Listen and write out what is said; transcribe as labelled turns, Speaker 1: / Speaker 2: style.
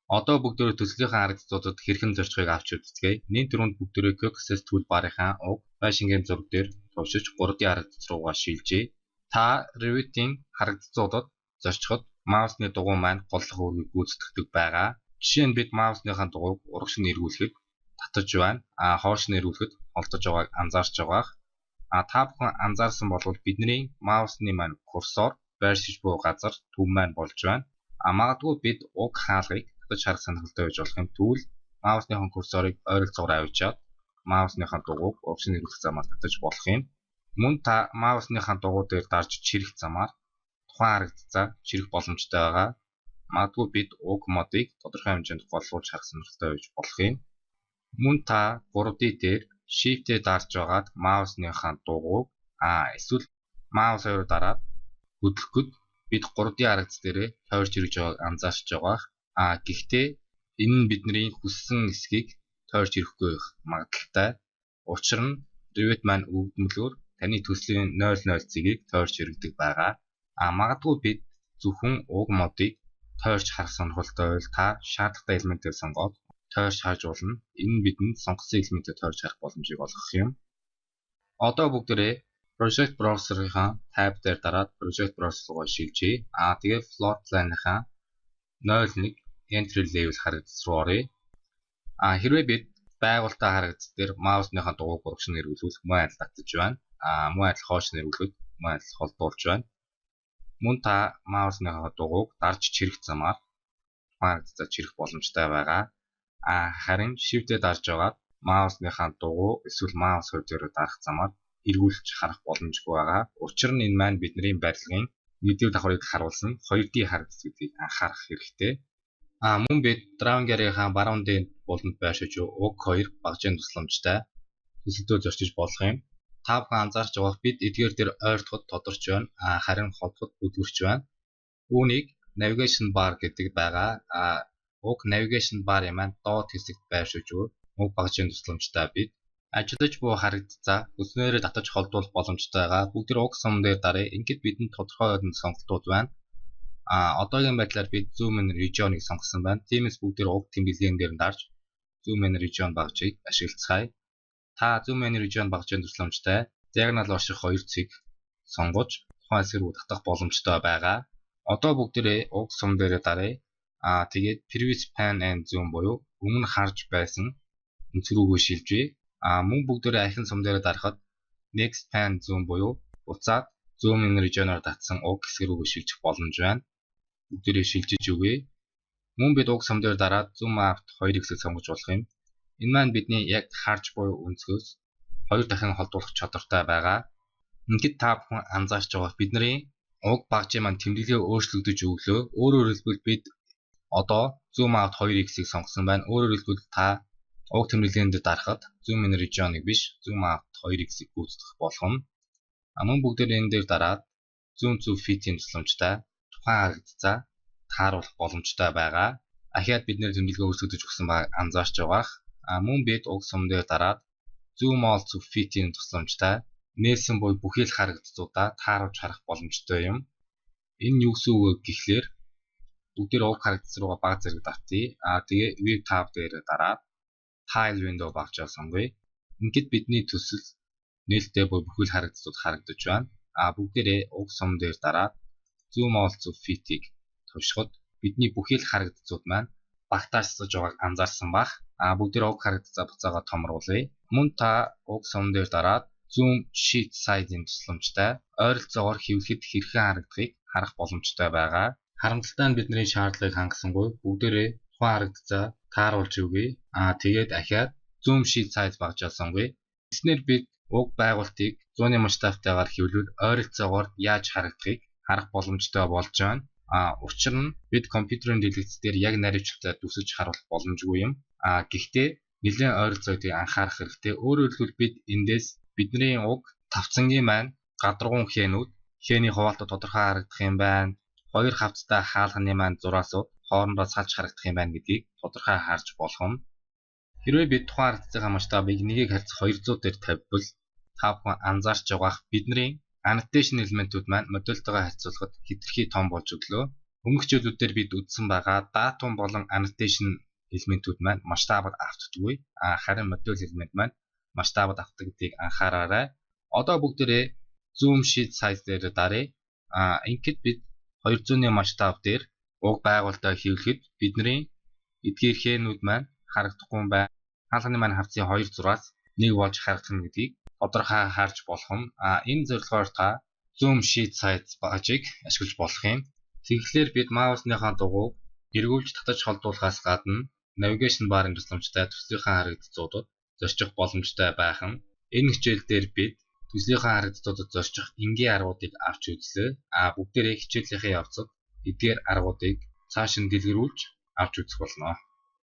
Speaker 1: Одоо бүгдээрээ төслийнхээ харагдцуудад хэрхэн зорчихыг авч үзцгээе. Нэн түрүүнд бүгдээрээ Quick Access Toolbar-ынхаа уг байшингийн зураг дээр товшиж 3D харагдц руугаа шилжээ. Та Revit-ийн харагдцуудад зорчиход маусны дугуй маань голлох үүргийг гүйцэтгэдэг байгаа. Жишээ нь бид маусныхаа дугуйг урагш нь эргүүлэхэд татаж байна. А хоош нь эргүүлэхэд холдож байгааг анзаарч байгаа. А та бүхэн анзаарсан бол бидний маусны маань курсор байршиж буй газар төв маань болж байна. А магадгүй бид уг хаалгыг татаж харах сонирхолтой байж болох юм. Тэгвэл маусныхаа курсорыг ойролцоогоор авчиад маусныхаа дугуйг урагш нь эргүүлэх замаар татаж болох юм. Мөн та маусныхаа дугуй дээр дарж чирэх замаар тухайн харагдцаа чирэх боломжтой байгаа. Магадгүй бид уг модыг тодорхой хэмжээнд голлуулж харах сонирхолтой байж болох юм. Мөн та 3D дээр Shift-ээр дарж байгаад маусныхаа дугуйг эсвэл маус хоёроо дараад хөдлөхөд бид 3D харагдац дээрээ тойрч ирж байгааг анзаарч байгаа. А гэхдээ энэ нь бидний хүссэн хэсгийг тойрч ирэхгүй байх магадлалтай. Учир нь Revit маань өвдмөлөөр таны төслийн 00 цэгийг тойрч иргэдэг байгаа. А магадгүй бид зөвхөн уг модыг тойрч харах сонирхолтой байвал та шаардлагатай элементээр сонгоод тойрч харж болно. Энэ нь бидэнд сонгосон элементээр тойрч харах боломжийг олгох юм. Одоо бүгдээрээ Project Browser-ийнхаа tab дээр дараад Project Browser руугаа шилжээ. А тэгээд Floor Plan-ийнхаа 01 Entry Level харагдц руу оръё. А хэрвээ бид байгуулалтаа харагдц дээр маусныхаа дугуйг урагш нь эргүүлвэл мөн адил татаж байна. А мөн адил хоош нь эргүүлэхэд мөн адил холдуулж байна. Мөн та маусныхаа дугуйг дарж чирэх замаар тухайн харагдцаа чирэх боломжтой байгаа. А харин Shift-ээр дарж байгаад маусныхаа дугуй эсвэл маус хоёр дээр дарах замаар эргүүлж харах боломжгүй байгаа. Учир нь энэ маань бидний барилгын нэгдүгээр давхрыг харуулсан 2D харагдц гэдгийг анхаарах хэрэгтэй. А мөн бид Drawing Area-ийн баруун дээд буланд байршиж уг хоёр багжийн тусламжтай төсөлдөө зорчиж болох юм. Та бүхэн анзаарч байгаа бид эдгээр дээр ойртоход тодорч байна. А харин холдоход бүдгэрч байна. Үүнийг Navigation Bar гэдэг байгаа. А уг Navigation Bar-ын маань доод хэсэгт байршиж уг багжийн тусламжтай бид ажиллаж буй харагдцаа хүснээрээ татаж холдуулах боломжтой байгаа. Бүгд тэр уг сум дээр даръя. Ингээд бидэнд тодорхой сонголтууд байна. А одоогийн байдлаар бид Zoom in Region-ыг сонгосон байна. Тиймээс бүгд тэр уг тэмдэглэгээн дээр нь дарж Zoom in Region багжийг ашиглацгаая. Та Zoom in Region багжийн тусламжтай диагонал орших хоёр цэг сонгож тухайн хэсэг рүү татах боломжтой байгаа. Одоо бүгдээрээ уг сум дээрээ даръя. А тэгээд Previous Pan and Zoom буюу өмнө харж байсан өнцөг рүүгээ шилжээ. А мөн бүгдээрээ ахин сум дээрээ дарахад Next Pan Zoom буюу буцаад Zoom in Region-оор татсан уг хэсэг рүүгээ шилжих боломж байна. Бүгдээрээ шилжиж өгье. Мөн бид уг сум дээр дараад Zoom Out 2 хэсэг сонгож болох юм. Энэ маань бидний яг харж буй өнцгөөс хоёр дахин холдуулах чадвартай байгаа. Ингээд та бүхэн анзаарч байгаа бидний уг багжийн маань тэмдэглэгээ өөрчлөгдөж өглөө. Өөрөөр хэлбэл бид одоо Zoom Out 2x-ийг сонгосон байна. Өөрөөр хэлбэл та уг тэмдэглэгээн дээр дарахад Zoom in Region-ыг биш Zoom Out 2x-ийг гүйцэтгэх болно. А мөн бүгдээр энэ дээр дараад Zoom to Fit-ийн тусламжтай тухайн харагдцаа тааруулах боломжтой байгаа. Ахиад бид нэр тэмдэглэгээ өөрчлөгдөж өгсөн байгааг анзаарч байгаа. А мөн бид уг сум дээр дараад Zoom All to Fit-ийн тусламжтай нээсэн буй бүхий л харагдцуудаа тааруулж харах боломжтой юм. Энэ юу гэсэн үг вэ гэхлээр бүгдээр уг харагдц руугаа бага зэрэг татъя. А тэгээ View tab дээр дараад Tile window багжаа сонгоё. Ингээд бидний төсөл нээлттэй буй бүхэл харагдцууд харагдаж байна. А бүгдээрээ уг сум дээр дараад Zoom All to Fit-ийг товшиход бидний бүхэл харагдцууд маань багтаашсаж байгааг анзаарсан бах. А бүгдээр уг харагдцаа буцаагаа томруулъя. Мөн та уг сум дээр дараад Zoom Sheet Size-ийн тусламжтай ойролцоогоор хэвлэхэд хэрхэн харагдахыг харах боломжтой байгаа. Харамсалтай нь бидний шаардлагыг хангасангүй бүгдээрээ тухайн харагдцаа тааруулж өгье. А тэгээд ахиад Zoom Sheet Size багжаа сонгоё. Ингэснээр бид уг байгуулалтыг зууны масштабтайгаар хэвлвэл ойролцоогоор яаж харагдахыг харах боломжтой болж байна. А учир нь бид компьютерийн дэлгэц дээр яг наривчлалтай дүсэж харуулах боломжгүй юм. А гэхдээ нэлээн ойролцоогыг анхаарах хэрэгтэй. Өөрөөр хэлбэл бид эндээс бидний уг тавцангийн маань гадаргуун хээнүүд хээний хуваалтад тодорхой харагдах юм байна. Хоёр хавцтай хаалганы маань зураасууд хоорондоо салж харагдах юм байна гэдгийг тодорхой харж болох юм. Хэрвээ бид тухайн харагдцын масштабыг 1:200 дээр тавьбал та бүхэн анзаарч байгаах бидний annotation элементүүд маань модельтойгоо харьцуулахад хэтэрхий том болж өглөө. Өмнөх хичээлүүд дээр бид үзсэн байгаа datum болон annotation элементүүд маань масштабад автдаггүй. Харин modal элемент маань масштабад автдаг гэдгийг анхаараарай. Одоо бүгдээрээ zoom sheet size дээр даръя. Ингээд бид 200-ны масштаб дээр уг байгуулалтаа хэвлэхэд бидний эдгээр хээнүүд маань харагдахгүй байна. Хаалганы маань хавцын 2 зураас 1 болж харагдах нь гэдгийг тодорхой харж болох нь. Энэ зорилгоор та zoom sheet size багажийг ашиглаж болох юм. Тэгэхээр бид маусныхаа дугуйг эргүүлж татаж холдуулахаас гадна navigation bar-ын тусламжтай төслийнхаа харагдцуудад зорчих боломжтой байх нь. Энэ хичээл дээр бид төслийнхаа харагдцуудад зорчих энгийн аргуудыг авч үзлээ. Бүгдээрээ хичээлийнхээ явцад эдгээр аргуудыг цааш нь дэлгэрүүлж авч үзэх болно.